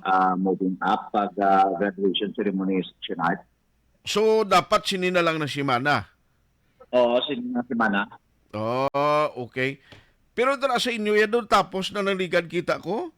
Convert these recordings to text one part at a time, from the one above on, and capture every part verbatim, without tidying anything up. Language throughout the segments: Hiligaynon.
ah, moving up pag, ah, graduation ceremony sa Section Art. So, dapat sini na lang na semana? Oo, sini na semana. Oh, okay. Pero dala sa inyo, yan doon, tapos na nang ligad kita ko?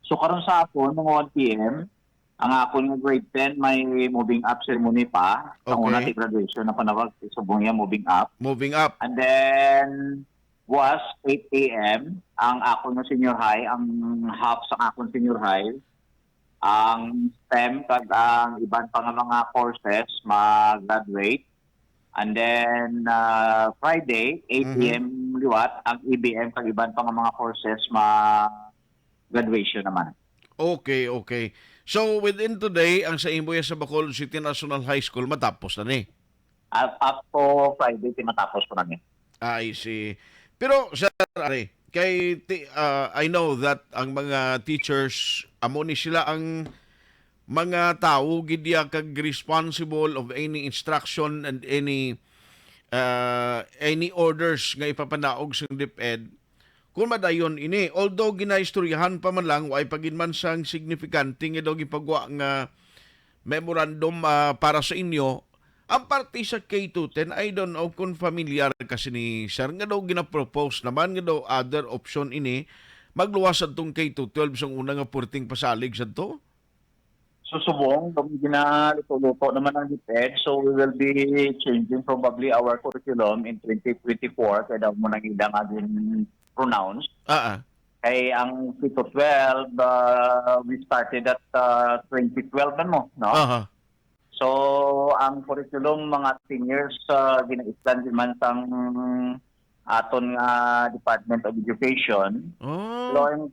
So, karon sa hapon, mga one P M, ang akon nga grade ten may moving up ceremony pa. Sa Okay. una, ti graduation na panawag, subong niya moving up. Moving up. And then, was eight A M, ang akon nga senior high, ang half sa akon senior high, ang STEM kag ang iban pa nga mga courses mag-graduate. And then, ah, Friday, eight A M Mhm. liwat, ang E B M kag iban pa nga mga courses ma-, graduation naman. Okay, okay. So, within today, ang sa imo ya sa Bacolod City National High School, matapos na ni? Up, up to Friday, ti matapos po namin. I see. Pero, sir, are, kay, ti-, ah, I know that ang mga teachers, amo ni sila ang mga tawo gid ya kag responsible of any instruction and any, ah, any orders nga ipapanaog sa DepEd. Kung madayon ini, although ginaistoryahan pa man lang, way pa gid man sang signifikante nga daw gipagwa nga memorandum, ah, para sa inyo, ang parte sa K to ten, I don't know kung familiar ka sini, sir, nga daw ginapropose naman nga daw other option ini, magluwas adtong K to twelve sang una nga purting pasalig sadto? So, subong, kung ginaluto-luto naman ang DepEd, so we will be changing probably our curriculum in twenty twenty-four, kaya daw mo nang ilang aging pronouns. Ah, ah. Kay ang K to twelve, uh, we started at, uh, twenty twelve man mo, no? Aha. So, ang curriculum, mga ten years, uh, ginaistan di man sang aton nga Department of Education. Oh. Pero ang,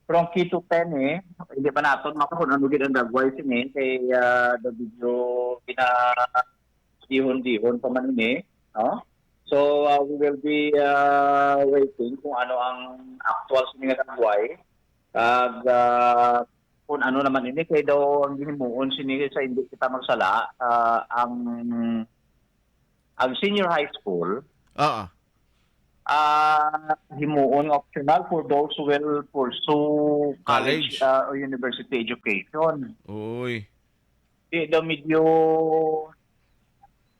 pero ang K to ten, eh, hindi pa naton maka-, kung ano gid ang dagway sini, kay, uh, daw medyo gina-, dihon-dihon pa man ini, no? So, uh, we will be, uh, waiting kung ano ang actual sini nga dagway. Kag, uh, kung ano naman ini, kay daw ang gihimuon sini sa hindi kita magsala, uh, ang, ang senior high school, Oo. uh, himuon optional for those who will pursue college, College. uh, or university education. Uy. Di daw medyo,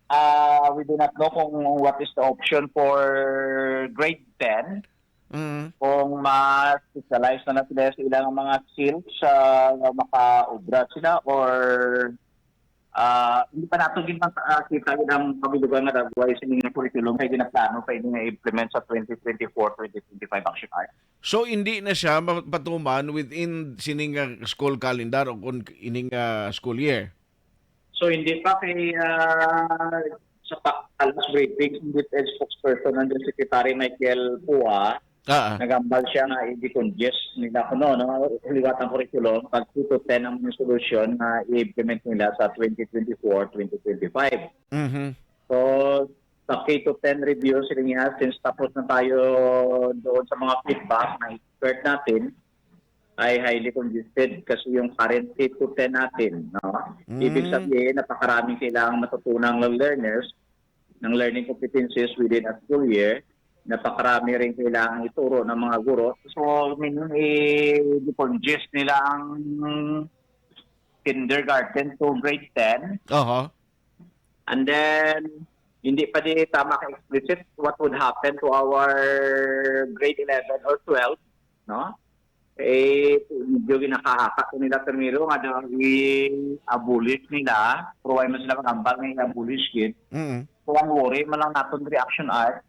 ah, we do not know kung what is the option for grade ten. Mm. Kung ma-specialize na, na sila sa ilang mga skills, ah, nga makaobra sila or, ah, hindi pa nato gid makita gid ang kabilugan nga dagway sa ining curriculum kay ginaplano pa ini nga i-implement sa twenty twenty-four, twenty twenty-five action art. So, hindi na siya mapatuman within sining, ah, school calendar o kung ining, ah, school year? So, hindi pa kay, ah, sa pa-, last briefing, hindi pa spokesperson, Undersecretary Michael Pua, Ah, ah. nagambal siya nga i-decongest nila kuno, no? Liwat ang curriculum, pag two to ten ang mga solusyon na i-implement nila sa twenty twenty-four, twenty twenty-five. Mhm. So, sa K to ten review, sila niya, since tapos na tayo doon sa mga feedback ng expert natin, ay highly congested kasi yung current K to ten natin, no? Ibig Mm. sabihin, napakaraming kailangang matutunang ng learners, ng learning competencies within a school year, napakarami rin kailangang ituro ng mga guro. So, meaning, i-decongest nila ang kindergarten to grade ten. Aha. And then, hindi pa di tama ka explicit what would happen to our grade eleven or twelve, no? Eh, medyo ginakahaka ko nila primero nga daw i-abolish nila, pero why man sila magambal nga i-abolish gid? Mm. So, ang worry man lang naton reaction art,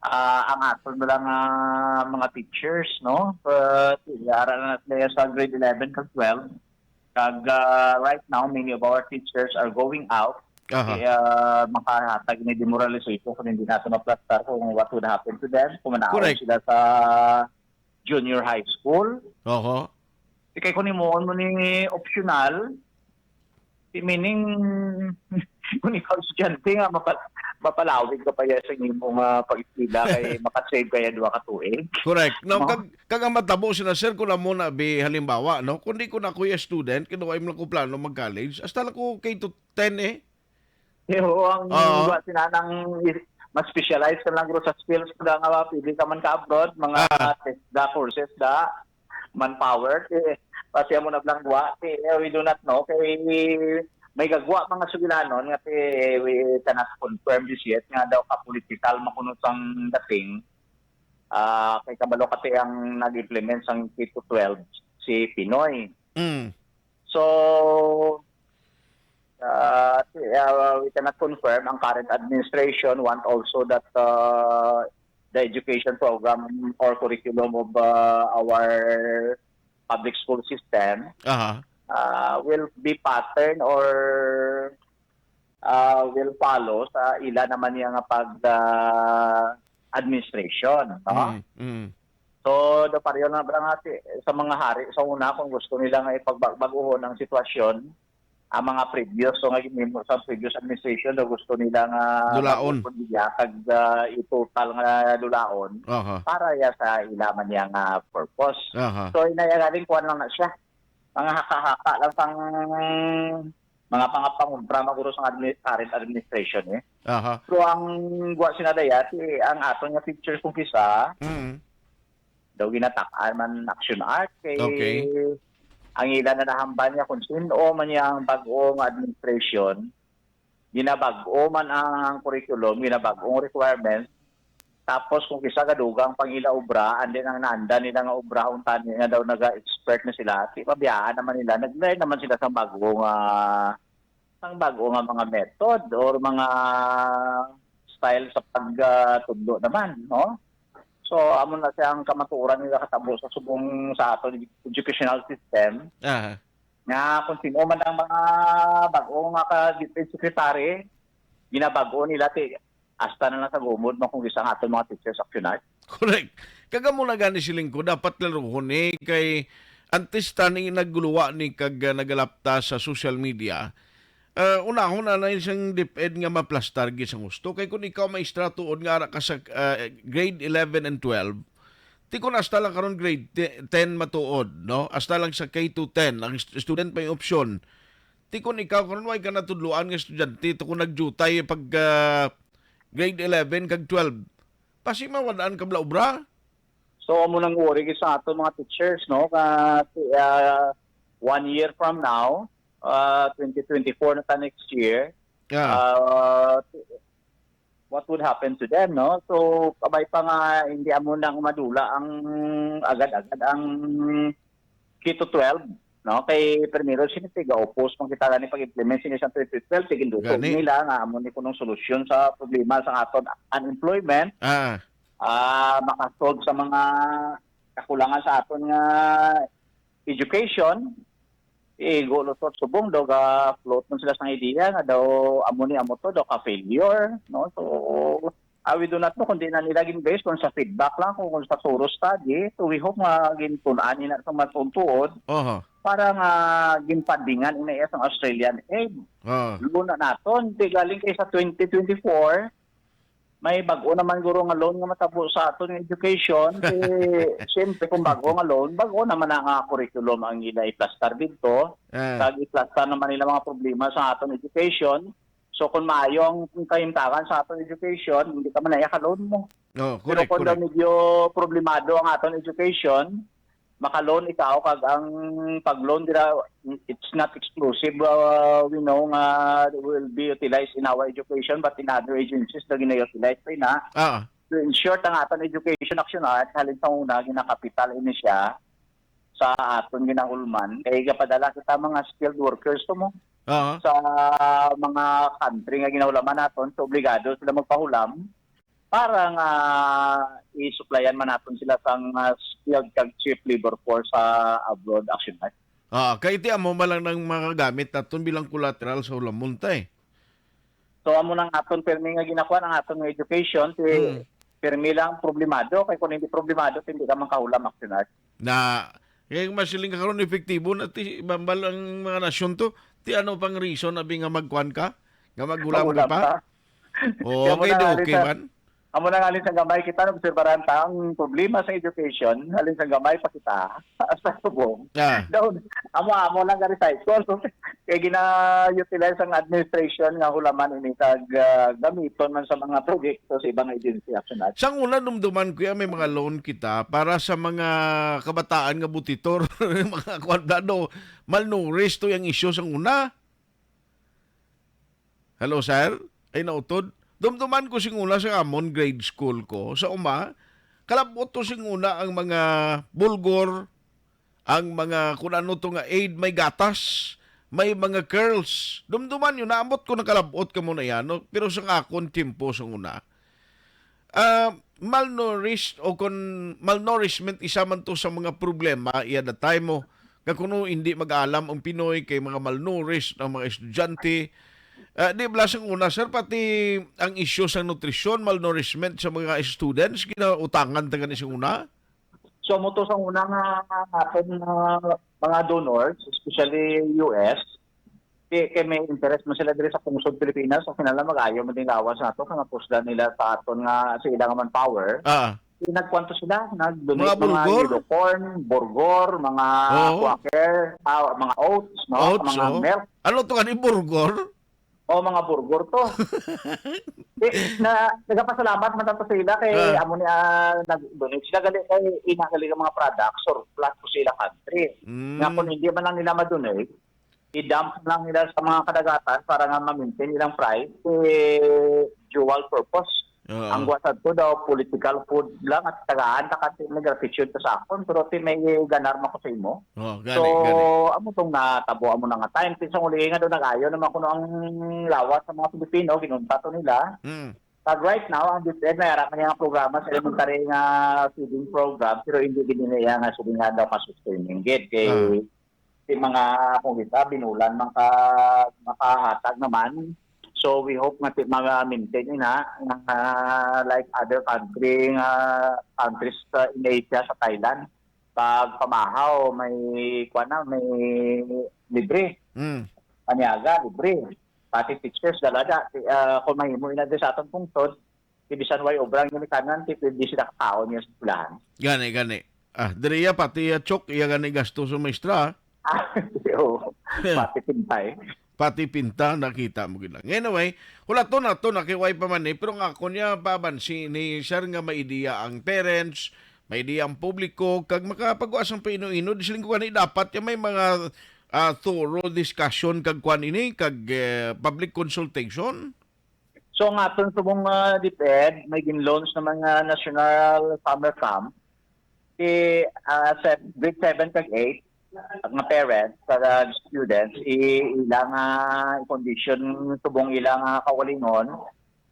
ah, ang aton lang, ah, mga teachers, no? But, ara na sila sa grade eleven kag twelve. Kag, ah, right now, many of our teachers are going out. Aha. Kaya makahatag ni demoralization kung hindi natin maplastar kung what would happen to them kung manaon Correct. sila sa junior high school. Oho. Di kay kung himuon mo ni optional, di meaning, kung ikaw estudyante nga, mapal-, mapalawig ka pa yan sa imong, ah, pag-eskwela kay makasave kaya duha ka tuig. Correct. No, No? kag, kag ang matabo sila, sir, kung amo na, bi, halimbawa, no? Kung di ko na kuya student, kay wala man ko plano mag-college, hasta lang ko K to ten eh. Eh, oo, ang Oo. iba sila nang is-, mas specialized ka lang guro sa skills ko nga pwede ka man ka abroad, mga Ah. test da, courses da, manpower, eh, Kasi amo na lang gwa, ti, eh, we do not know. Kay may gagwa mga sugilanon nga ti, we cannot confirm this yet nga daw ka political makuno sang dating. Ah, kay kabalo ka ti ang nag-implement sang K to twelve si Pinoy. Mm. So, uh, uh, we cannot confirm. Ang current administration want also that uh, the education program or curriculum of uh, our public school system Aha. uh, will be pattern or uh, will follow sa ila naman niya nga pag uh, administration, no? Mm, mm. So, do pareho na ba nga si, sa mga hari sa una, kung gusto nila nga ipagbaguhon ang sitwasyon, ang mga previous, so nga ginhimo sa previous administration, do gusto nila nga Dulaon. Baguhon niya kag uh, itotal nga dulaon Aha. Para ya sa ila man niya nga purpose. Aha. So, inaya galing kuwan lang na siya. Mga haka-haka lang sang mga pangapangontra maguro sa admi-, current administration eh. Aha. So ang gwa sina dayat, eh, ang aton nga teachers kung kisa, Mm. daw ginatak-an man action art kay Okay. Ang ila na nahamban niya kung sino man niya ang bag-o nga administration, ginabag-o man ang curriculum, ginabag-o ang requirements, tapos kung kisa gadugang pang ila obra, and then ang naanda nila nga obra, untani nga daw naga-expert na sila, di pabiyaan naman nila, nag-learn naman sila sa bago nga, sang bago nga mga method or mga style sa pagtudlo naman, no? So, amo na siya ang kamatuoran nila katabo sa subong sa aton educational system. Aha. Nga kung sino man ang mga bag-o nga ka-, secretary, ginabag-o nila ti hasta na lang sa gumod mo kung isa nga aton mga teachers action art. Correct. Kag amo na gani siling ko, dapat laruhon ni kay antes ta ni nagguluwa ni kag, ah, nagalapta sa social media, ah, unahon na na siyang DepEd nga maplastar gid sang husto. Kay kung ikaw maestra tuod nga ara ka sa, ah, grade eleven and twelve, ti kun hasta lang karon grade te-, ten matuod, no? Hasta lang sa K to ten, ang st-, student may option. Ti kun ikaw karon way ka natudloan nga estudyante, ti kun nagjutay pag, ah, grade eleven kag twelve, basi mawad-an ka bala obra. So, amo nang worry gid sa ato mga teachers, no? Ka, ah, one year from now, ah, twenty twenty-four na ta next year, Yeah. ah, what would happen to them, no? So, kabay pa nga, hindi amo nang madula ang agad-agad ang K to twelve, no? Kay primero, sino ti ga-oppose man kita gani pag-implement sini sa twenty twelve, sige, dutok Gani. nila nga amo ni kunong solusyon sa problema sa aton unemployment. Ah. Ah, makasolve sa mga kakulangan sa aton nga education. Igo lusot subong daw ga-float man sila sang idea nga daw amo ni amo to, daw ka-failure, no? So, ah, we do not know kung di na nila gin-base kung sa feedback lang, kung, kung sa thorough study. So, we hope nga gintun-an ina sa matuod-tuod Aha. para nga ginpandingan ina iya sang Australian aid. Ah. Luna naton, di galing kay sa twenty twenty-four, may bag-o naman guro nga loan nga matabo sa aton nga education. Kay, siyempre, kung bag-o nga loan, bag-o naman ang, ah, curriculum ang ila iplastar didto. Ah. Kag iplastar naman nila mga problema sa aton education. So, kung maayo ang kahimtangan sa aton education, hindi ka man naiya ka-loan mo. Oh, Pero correct, kung daw correct. medyo problemado ang aton education, maka-loan ikaw, kag ang pag-loan dira, it's not exclusive, uh, we know nga will be utilized in our education, but in other agencies na gina-utilize pa ina. Ah. So, in short, ang aton education action art, halin sa una, ginakapital ini siya sa aton ginahulman. Kay gapadala kita mga skilled workers to mo Ah. sa mga country nga ginahulaman naton, so obligado sila magpahulam para nga isuplayan man naton sila sang, ah, skilled kag cheap labor force sa abroad, action art. Ah, kay ti amo man lang nang makagamit naton bilang collateral sa hulamon ta eh. So, amo nang aton pirmi nga ginakuha ang aton nga education, si Hmm. pirmi lang problemado, kay kung hindi problemado, hindi ka man kahulam, action art. Na, kay masiling ka karon epektibo na ti bambal ang mga nasyon to. Ti ano pang reason abi nga magkuan ka? Nga maghulam ka Maghulam pa? ka? Oo, Kaya mo kay na di nga okay sa man. Amo na nga, alin sang gamay kita, naobserbaran ta ang problema sa education, alin sang gamay pa kita, sa subong. Ah. Daw, amo-amo lang ka recycle. Kay gina-utilize ang administration nga hulaman ini kag, ah, gamiton man sa mga proyekto sa ibang agency, action at Sang una, dumduman ko yan, may mga loan kita para sa mga kabataan nga butitor, mga kwan, ano, malnourished to yung issue sang una. Hello, sir? Ay, nautod. Dumduman ko sing una sa amon grade school ko. Sa uma, kalabot to sing una ang mga bulgur, ang mga kun ano to nga aid, may gatas, may mga curls. Dumduman yun, naamot ko nakalabot ka mo na yan, no? Pero sa akon timpo sa una, ah, malnourished o kon malnourishment isa man to sa mga problema iya datay mo nga kuno hindi mag-alam ang Pinoy kay mga malnourished ang mga estudyante. Ah, di bala sang una, sir, pati ang isyu sa nutrisyon, malnourishment sa mga students, ginautangan ta gani sa una? So, mo to sa una nga aton nga mga donors, especially U S, kay, kay may interest man sila diri sa pungsod Pilipinas, so kinahanglan mag-ayo man din lawas nato kay mapuslan nila sa aton nga sa ila nga manpower. Ah. Di nagkuwanto sila, nag-donate Mga mga bulgur? Unicorn, burgor, mga Oo. Quaker, ah, mga oats, no? Oats, Mga oo. Milk. Ano to gani, burgor? O, mga burgor to. Eh, na, nagapasalamat man to sa ila kay Ah. amo ni, ah, nag-donate sila gali kay ina gali ang mga products surplus to sa ila country. Mm. Nga kung hindi man lang nila ma-donate, i-dump lang nila sa mga kadagatan para nga ma-maintain ilang price, eh, dual purpose. Oo. Ang guwa sadto daw, political food lang at tagaan na kasi may gratitude sa akon, pero ti may ganar man ko sa imo. Oh, gani, So, gani. amo tong natabo amo na nga time. Ti sa uli nga daw nag-ayo naman kuno ang lawas sa mga Pilipino, ginunta to nila. Mm. Pag right now, ang DepEd may ara man nga programa sa elementary nga feeding program, pero hindi gid nila nga sige nga daw ka-sustaining gid kay Ah. si mga, kung kita, binulan man ka makahatag naman. So, we hope nga ti-, ma-maintain ina nga, like other country nga, countries sa, in Asia, sa Thailand, pag pamahaw, may, kuwan na, may libre. Mm. Paniaga, libre. Pati teachers, dalada. Ti-, ah, kung mahimo ina di sa atong pungsod, ti bisan way obra ang ginikanan, ti pwede sila kakaon niya sa eskwelahan. Gani, gani. Ah, diri iya pati iya chok, iya gani gasto sa maestra, ah. Ah, oo. Pati pintay. Pati pinta, nakita mo gid lang. Anyway, hulaton nato na kay way pa man ni, pero nga ako niya pabansi ni sir nga may ideya ang parents, may ideya ang publiko, kag makapagawa sang paino-ino, di siling ko gani dapat ya may mga, ah, thorough discussion kag kwan ini, kag, eh, public consultation. So, ang aton subong, ah, DepEd, may gin-launch na mga national summer camp. Si, ah, sa grade seven kag eight, ang mga parents, sa students, i-, ilang, ah, condition subong ilang, ah, kaugalingon,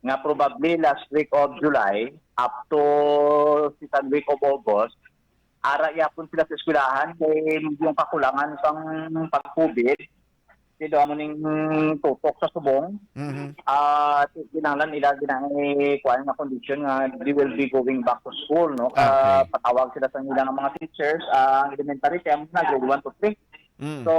nga probably last week of July up to second week of August, ara yapon sila sa eskwelahan kay medyo kakulangan sang pag-COVID. Dito amo ning tutok sa subong. Mhm. Ah, ti-, kinahanglan nila ginang kuan nga kondisyon nga they will be going back to school, no? Ah, Okay. patawag sila sa ilang mga teachers, ah, ang elementary, kaya mo na grade one to three. Mm. So,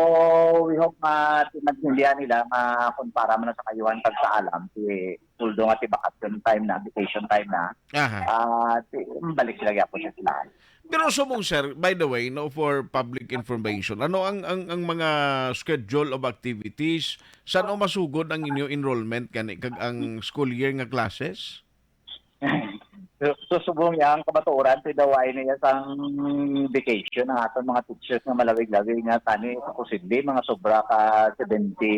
we hope nga ti-, maintindihan nila nga kung para man sa kayuhan kag sa alam, si although nga ti vacation time na, vacation time na, Aha. ah, ti-, balik sila gyapon sa eskwelahan. Pero subong, sir, by the way, no, for public information, ano ang, ang, ang mga schedule of activities? San-o masugod ang inyo enrollment gani kag ang school year nga classes? So, so, subong yang kamatuoran, ti daw ay niya sang vacation ang aton mga teachers nga malawig-lawig nga tani, supposedly, mga sobra ka seventy,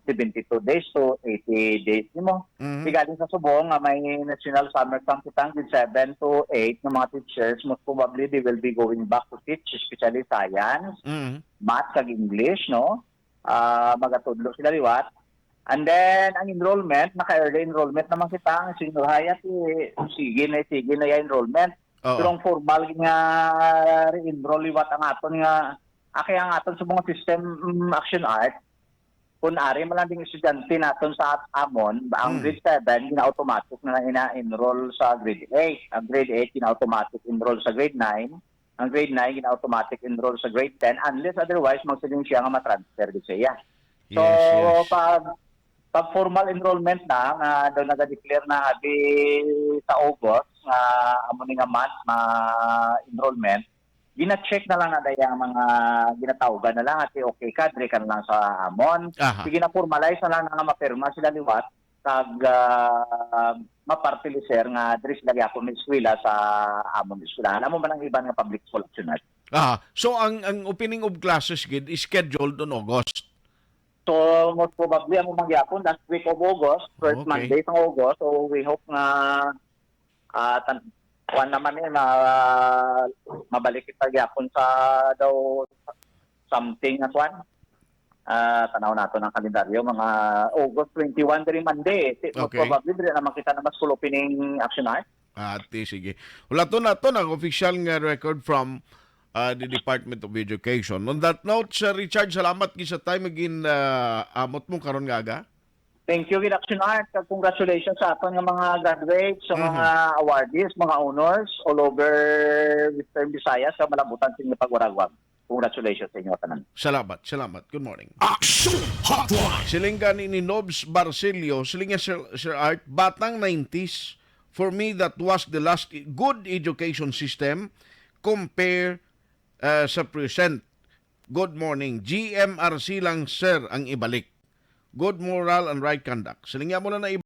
seventy-two days to eighty days nimo. Mhm. Di galing sa subong nga may national summer camp kitang grade seven to eight nga mga teachers, most probably they will be going back to teach, especially science, Mhm. math, kag English, no? Ah, magatudlo sila liwat. And then, ang enrollment, naka-early enrollment naman kita, ang senior high, at, eh, sige na, sige na yung enrollment. Oo. Pero ang formal nga re-enroll liwat ang aton nga, aki ang aton sa mga system, mm, action art, kung ari man lang ding estudyante naton sa at-, amon, ang Hmm. grade seven, gina-automatic na lang ina-enroll sa grade eight. Ang grade eight, gina-automatic enroll sa grade nine. Ang grade nine, gina-automatic enroll sa grade ten. Unless otherwise, magsiling siya nga matransfer di siya. So, Yes, yes. pag Pag formal enrollment na, nga daw naga-declare na abi sa August, nga amo ni nga month, ma-enrollment, gina-check na lang na daya ang mga ginatawgan na lang, ati, "Okay ka, diri ka na lang sa amon." Aha. Sige na, formalize na lang na nga mapirma sila liwat, kag, ah, mapartiliser nga diri sila gyapon mag-eskwela sa amon eskwelahan. Amo man ang iban nga public school, Action Art. Ah, so ang, ang opening of classes gid is scheduled on August? So, most probably, amo man gyapon, last week of August, first Okay. Monday sang August. So, we hope nga, ah, tan-, kuwan naman eh, ma-, mabalik kita gyapon sa daw something nga kuwan. Ah, tanaw nato ng kalendaryo, mga August twenty-one, diri Monday. Ti-, most Okay. probably, diri naman kita na mas school opening, Action Art. Ati, sige. Wala to na to, nag-official nga record from, ah, the Department of Education. On that note, Sir Richard, salamat gid sa time nga gin, ah, amot mo karon nga aga. Thank you, gid, Action Art. Kag congratulations sa aton nga mga graduates, sa Mhm. mga awardees, mga honors all over Western Visayas, sa malabutan sa inyong pag-uragwag. Congratulations sa inyo tanan. Salamat, salamat. Good morning. Action Hotline. Siling gani ni Nobs Barcelio, siling niya, "Sir, Sir Art, batang nineties, for me, that was the last e-, good education system compare, uh, sa present. Good morning. G M R C lang, sir, ang ibalik. Good moral and right conduct." Siling niya, mo na na